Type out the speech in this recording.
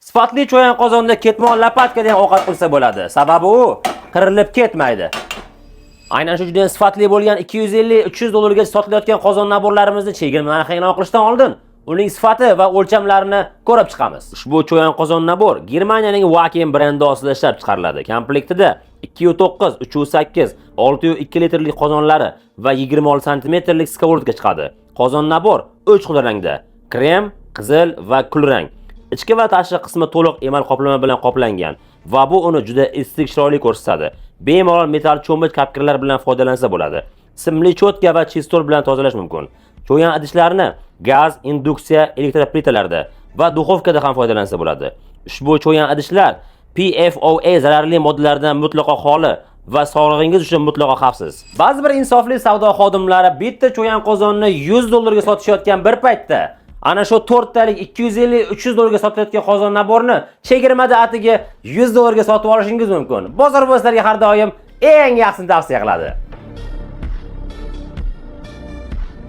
Sifatli cho'yan qozonda ketmon lopatkada ham ovqat qilsa bo'ladi. Sababi u qirilib ketmaydi. Aynan shu juda sifatli bo'lgan 250-300 dollarga sotilayotgan qozon набор larimizni chegirma narxi e'lon qilishdan oldin uning sifati va o'lchamlarini ko'rib chiqamiz. Ushbu cho'yan qozon набор Germaniyaning Waken brendi ostida ishlab chiqariladi. Komplektida 2.9, 3.8, 6.2 litrlik qozonlari va 26 santimetrlik сковородка chiqadi. Qozon набор 3 xil rangda: krem, qizil va kulrang. Ichki va tashqi qismi to'liq emal qoplama bilan qoplangan va bu uni juda estetik, chiroyli ko'rsatadi. Bemalol metall cho'mich, kapkirlar bilan foydalansa bo'ladi. Simli cho'tka va chistol bilan tozalash mumkin. Cho'yan idishlarni gaz, induksiya, elektroplitalarda va duxovkada ham foydalansa bo'ladi. Ushbu cho'yan idishlar PFOA zararli moddalardan mutlaqo xoli va sog'lig'ingiz uchun mutlaqo xavfsiz. Ba'zi bir insofli savdo xodimlari bitta cho'yan qozonni 100 dollarga sotishayotgan bir paytda, ana shu to'rttalik 250-300 dollarga sotilayotgan qozon набор ni chegirmada atigi 100 dollarga sotib olishingiz mumkin. Bozor sizlarga har doim eng yaxshisini tavsiya qiladi.